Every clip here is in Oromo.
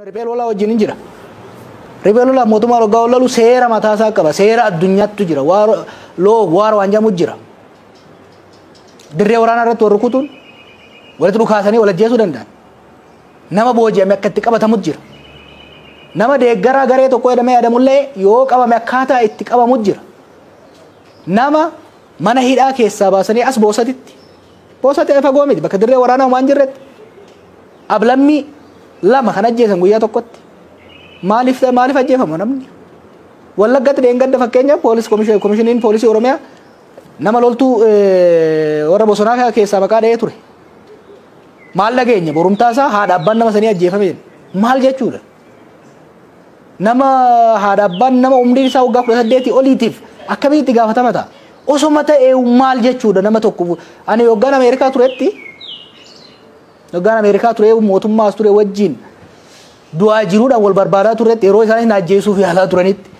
Riphee lolaa wajjin hin jira. Riphee lolaa mootummaa waggaa lolu seera mataasaa qaba. Seera addunyaattu jira. Loo waar waan jedhamu jira. Dirree waraanaa irratti warri kutuun walitti dhukaasanii wal ajjeesuu danda'an. Nama booji'ame akka itti qabatamu jira. Nama deeggaraa garee tokko jedhamee yaadamullee yoo qabame akkaataa itti qabamu jira. Nama mana hidhaa keessaa baasanii as Boosatitti. Boosatti fagoo miti, bakka dirree waraanaa waan jirretti. Ablammii lama kan ajjeesan guyyaa tokkotti. Maaliif ajjeefama namni? Wallaggatti dheengadda fakkeenyaaf poolis komishiniin poolisii Oromiyaa nama loltuu warra bosonaa keessaa maqaa dha'ee ture. Maal dhageenya? Borumtaa isaa haadha abbaan nama sanii ajjeefame jedhe. Maal jechuudha? Nama haadha abbaan nama umriin isaa waggaa 18 oliitiif akkamitti gaafatama ta'a? Osoma ta'ee maal jechuudha nama tokko? Ani waggaan Ameerikaa turetti, waggaan Ameerikaa ture, mootummaas ture wajjin du'aa jiruudhaan wal barbaadaa turretti, yeroo isaanis na ajjeesuuf yaalaa turanitti,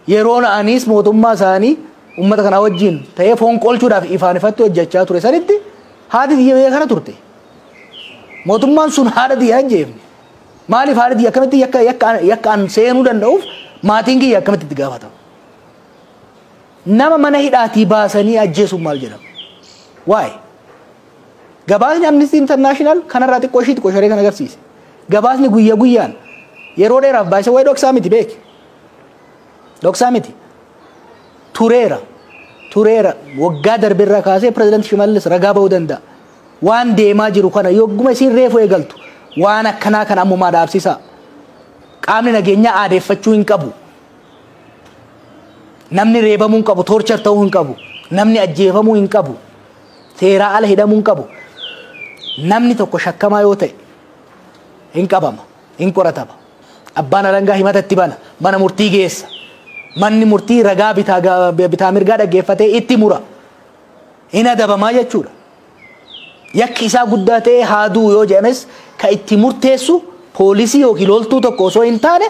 yeroo anis mootummaa isaanii uummata kanaa wajjin ta'ee foon qolchuudhaaf ifaan ifatti hojjechaa ture sanitti haati tiyya biyya kana turte. Mootummaan sun haadha tiyya ajjeefne. Maaliif haadha tiyya akkamitti yakka an seenuu danda'uuf maatiin kiyya akkamitti itti gaafatama? Nama mana hidhaatii baasanii ajjeesuun maal jedhama? Waa'ee. Gabaasni Amnesty International kanarraa xiqqoo ishii xiqqoo sharee kan agarsiise. Gabaasni guyya guyyaan yeroo dheeraaf baay'isa waa'ee dhoksaa miti beeki. Dhoksaa miti. Tureera. Tureera. Waggaa darbeerraa kaasee pirezidaanti Shimallis ragaa ba'uu danda'a. Waan deemaa jiru kana yogguma isiin reefu eegaltu waan akkanaa kana ammumaa dhaabsisaa. Qaamni nageenyaa aadeeffachuu hin qabu. Namni reebamuu hin qabu, torture ta'uu hin qabu, namni ajjeefamuu hin qabu, seeraa ala hidhamuu hin qabu. Namni tokko shakkamaa yoo ta'e hin qabama, hin qoratama. Abbaan alangaa himata itti bana, mana murtii geessa. Manni murtii ragaa bitaa mirgaa dhaggeeffatee itti mura. Hin adabamaa jechuudha. Yakki isaa guddaa ta'ee haaduu yoo jedhames ka itti murteessu poolisii yookiin loltuu tokko osoo hin taane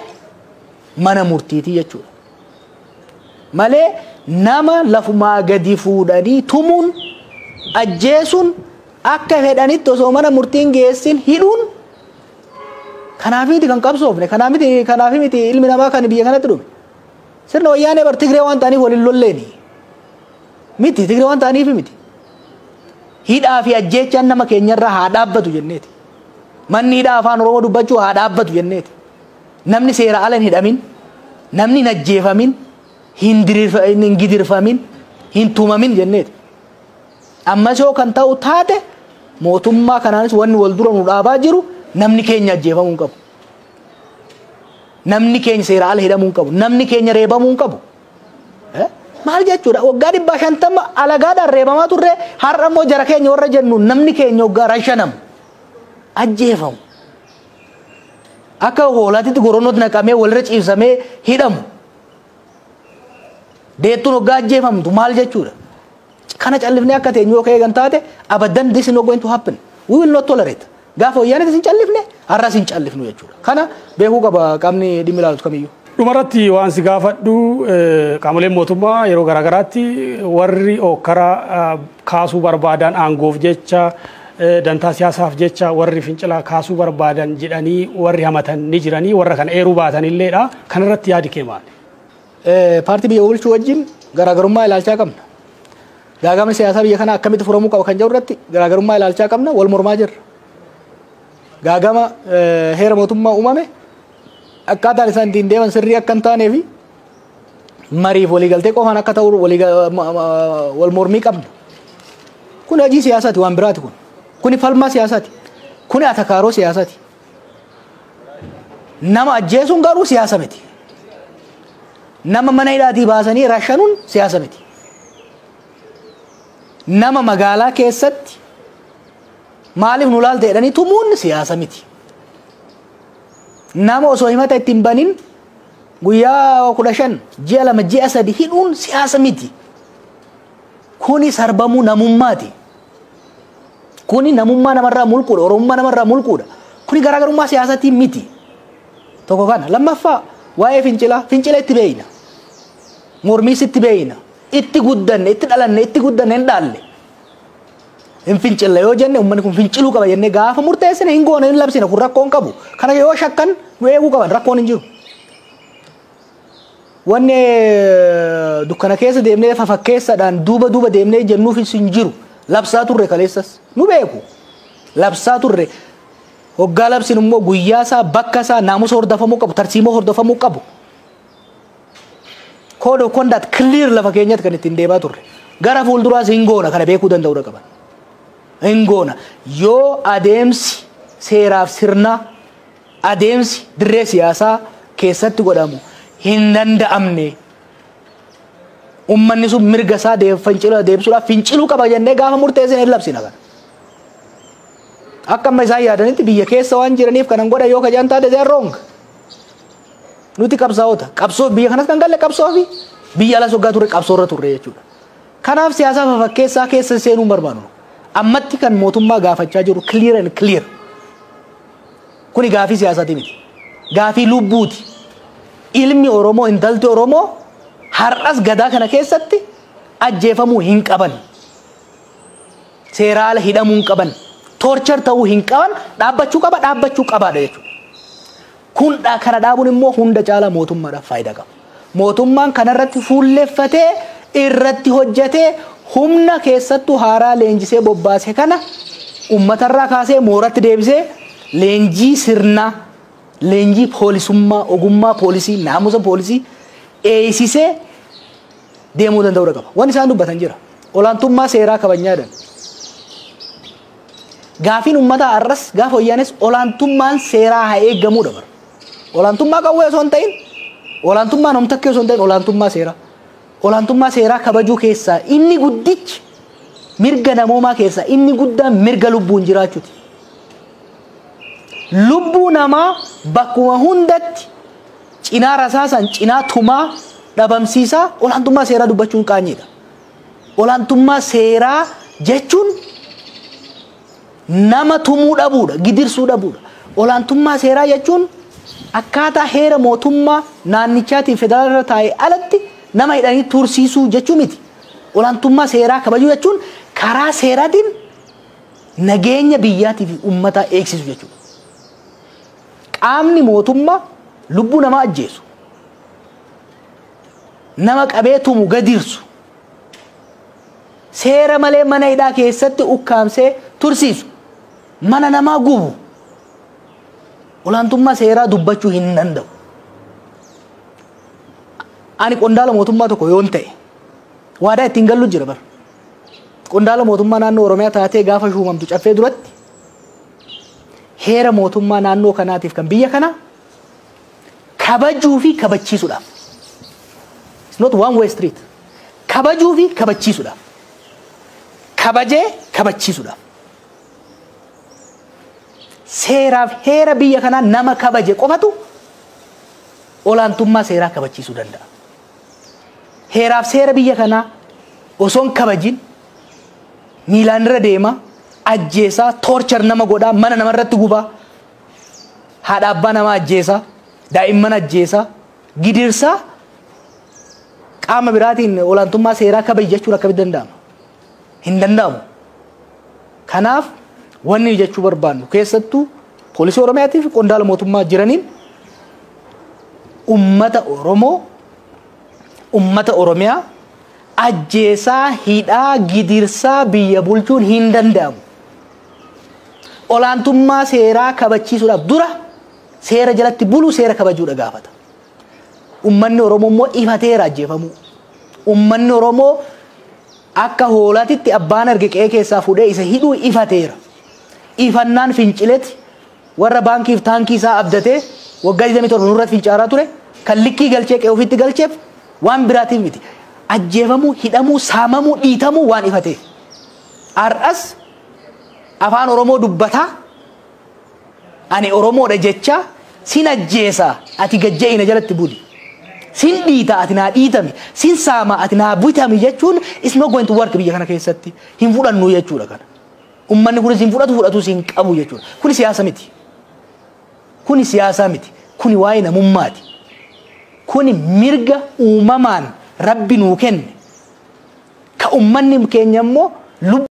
mana murtiitii jechuudha. Malee nama lafumaa gadi fuudhanii tumuun, ajjeesuun, akka fedhanitti osoo mana murtiin geessin hidhuun, kanaaf miti kan qabsoofne, kanaaf miti ilmi namaa kan biyya kanatti dhume. Sirna Wayyaanee bar Tigree waan ta'aniif waliin lolleeni. Miti, Tigree waan ta'aniif miti. Hidhaa fi ajjeechaan nama keenyarraa haa dhaabbatu jenneeti. Manni hidhaa afaan Oromoo dubbachuu haa dhaabbatu jenneeti. Namni seera ala hin hidhamin, namni hin ajjeefamin, hin gidirfamin, hin tumamin jenneeti. Ammas yoo kan ta'u taate mootummaa kanaanis wanni wal dura nu dhaabaa jiru namni keenya ajjeefamuu hin qabu. Namni keenya seera ala hidhamuu hin qabu. Namni keenya reebamuu hin qabu. Maal jechuudha? Waggaa 150 alagaadhaan reebamaa turre, har'a immoo jara keenya warra jennu namni keenya waggaa rashanamu, ajjeefamu. Akka hoolaatitti goronootti naqamee walirra ciibsamee hidhamu. Deettuun waggaa ajjeefamtu maal jechuudha? Kana callifnee akka teenyu yoo eegan taate, abadan, this is not going to happen. We will not tolerate. Gaafa Wayyaanitti hin callifne, har'as hin callifnu jechuudha. Kana beekuu qaba qaamni dhimmi ilaalutu kamiyyuu. Dhumarratti waan si gaafadhu, qaamoleen mootummaa yeroo garaagaraatti warri okkara kaasuu barbaadan, aangoof jecha, dantaa siyaasaaf jecha warri fincila kaasuu barbaadan jedhanii warri hamatan ni jiranii, warra kana eeruu baatan illeedha. Kanarratti yaadi kee maali? Paartii biyya bulchuu wajjin garaagarummaa ilaalchaa qabna. Gaagamni siyaasaa biyya kanaa akkamitti furamuu qaba kan jedhu irratti garaagarummaa ilaalchaa qabna, wal mormaa jirra. Gaagama heera mootummaa uumame akkaataan isaan ittiin deeman sirrii akka hin taanee fi mariif waliigaltee qofaan akka ta'u wal mormii qabna. Kun hojii siyaasaati, waan biraati kun. Kuni falmaa siyaasaati. Kuni atakaaroo siyaasaati. Nama ajjeesuun garuu siyaasa miti. Nama mana hidhaatii baasanii rashanuun siyaasa miti. Nama magaalaa keessatti maaliif nu laalte jedhanii tumuun siyaasa miti. Nama osoo himata ittiin banin guyyaa 15, ji'a 2, ji'a 3 hidhuun siyaasa miti. Kuni sarbamuu namummaati. Kuni namummaa namarraa mulquudha. Oromummaa namarraa mulquudha. Kuni garaagarummaa siyaasatii miti. Tokko kana. Lammaffaa, waa'ee fincilaa. Fincila itti beeyna. Mormiis itti beeyna. Itti guddanne, itti dhalanne, itti guddanne, hin dhaalle. Hin fincilla yoo jenne, uummanni kun finciluu qaba jennee gaafa murteessine, hin goone, hin labsine. Kun rakkoon qabu. Kana yoo shakkan nu eeguu qaban, rakkoon hin jiru. Wanni dukkana keessa deemnee fafakkeessaadhaan duuba duuba deemnee jennuuf hin jiru. Labsaa turre kaleessas, nu beeku. Labsaa turre. Hoggaa labsin immoo guyyaa isaa, bakka isaa, naamusa hordofamuu qabu, tarsiimoo hordofamuu qabu. Code of conduct clear lafa keenyatti kan ittiin deemaa turre. Gara fuulduraas hin goona, kana beekuu danda'uu qaban. Hin goona. Yoo adeemsi seeraaf sirnaa, adeemsi dirree siyaasaa keessatti godhamu hin danda'amne, ummanni sun mirga isaa fincila deebisuudhaaf finciluu qaba jennee gaafa murteessine, hin labsina kana. Akka amma isaan yaadanitti biyya keessa waan jiraniif kanan godha yoo kajaan taate, they are wrong. Nuti qabsaa'ota. Qabsoo biyya kanas kan galle qabsoo fi biyya alas waggaa turre qabsoo irra turre jechuudha. Kanaaf siyaasa fafakkeessaa keessa seenuu hin barbaadu. Ammatti kan mootummaa gaafachaa jiru clear and clear. Kuni gaafii siyaasaati miti. Gaafii lubbuuti. Ilmi Oromoo, intalti Oromoo har'as gadaa kana keessatti ajjeefamuu hin qaban. Seeraala hidhamuu hin qaban. Torture ta'uu hin qaban. Dhaabbachuu qaba, dhaabbachuu qabaadha jechuudha. Kun kana dhaabuun immoo hunda caalaa mootummaadhaaf faayidaa qaba. Mootummaan kanarratti fuulleeffatee irratti hojjetee, humna keessattuu haaraa leenjisee bobbaase kana uummatarraa kaasee mooratti deebisee, leenjii sirnaa, leenjii poolisummaa, ogummaa poolisii, naamusa poolisii eeysisee deemuu danda'uu qaba. Wanni isaan dubbatan jira. Olaantummaa seeraa kabajnyaadhaan. Gaafiin uummataa har'as gaafa wayyaanes olaantummaan seeraa haa eeggamuudha bara. Olaantummaa qawwee osoo hin ta'in, olaantummaa namtakkee osoo hin ta'in, olaantummaa seeraa. Olaantummaa seeraa kabajuu keessaa inni guddichi, mirga namoomaa keessaa inni guddaan mirga lubbuun jiraachuuti. Lubbuu namaa bakkuma hundatti cinaa rasaasan, cinaa tumaa dhabamsiisaa olaantummaa seeraa dubbachuun qaanyiidha. Olaantummaa seeraa jechuun nama tumuu dhabuudha, gidirsuu dhabuudha. Olaantummaa seeraa jechuun akkaataa heera mootummaa naannichaatiin federaala irra taa'ee alatti nama hidhanii tursiisuu jechuu miti. Olaantummaa seeraa kabajuu jechuun karaa seeraatiin nageenya biyyaatii fi uummataa eegsisu jechuudha. Qaamni mootummaa lubbuu namaa ajjeesu, nama qabee tumu, gadirsu, seera malee mana hidhaa keessatti ukkaamsee tursiisu, mana namaa gubu, olaantummaa seeraa dubbachuu hin danda'u. Ani qondaala mootummaa tokko yoon ta'e, waadaa ittiin gallu jira bara. Qondaala mootummaa naannoo Oromiyaa taatee gaafa shuumamtu caffee duratti heera mootummaa naannoo kanaatiif kan biyya kanaa kabajuu fi kabachiisuudhaaf. It's not one way street. Kabajuu fi kabachiisuudhaaf. Kabajee kabachiisuudhaaf. Seeraaf heera biyya kanaa nama kabaje qofatu olaantummaa seeraa kabachiisuu danda'a. Heeraaf seera biyya kanaa osoo hin kabajin miilaan irra deema, ajjeesaa, torture nama godhaa, mana namarratti gubaa, haadha abbaa namaa ajjeesaa, daa'imman ajjeesaa, gidirsaa, qaama biraatiin olaantummaa seeraa kabaji jechuun akkamitti danda'ama? Hin danda'amu. Kanaaf wanni jechuu barbaannu, keessattuu poolisii Oromiyaatii fi qondaala mootummaa jiraniin, ummata Oromoo, ummata Oromiyaa ajjeesaa, hidhaa, gidirsaa biyya bulchuun hin danda'amu. Olaantummaa seeraa kabachiisuudhaaf dura seera jalatti buluu, seera kabajuudha gaafata. Ummanni Oromoo immoo ifateera ajjeefamuu. Ummanni Oromoo akka hoolaatitti abbaan arge qe'ee keessaa fuudhee isa hidhuu ifateera. Ifannaan fincileeti warra baankiif taankii isaa abdatee waggaa 27 nurratti fincaaraa ture kan likkii galchee qe'ee ofiitti galcheef waan biraatiif miti. Ajjeefamuu, hidhamuu, saamamuu, dhiitamuu waan ifateef. Har'as afaan Oromoo dubbataa, ani Oromoodha jecha, sin ajjeesaa, ati gajja'ina jalatti buli. Sin dhiita, ati naa dhiitami, sin saama, ati naa bitami jechuun is not going to work biyya kana keessatti. Hin fudhannu jechuudha kana. Ummanni kunis hin fudhatu, fudhatus hin qabu jechuudha. Kuni siyaasa miti. Kuni siyaasa miti. Kuni waa'ee namummaati. Kuni mirga uumamaan Rabbi nuu kenne. Ka ummanni keenya immoo lubbuu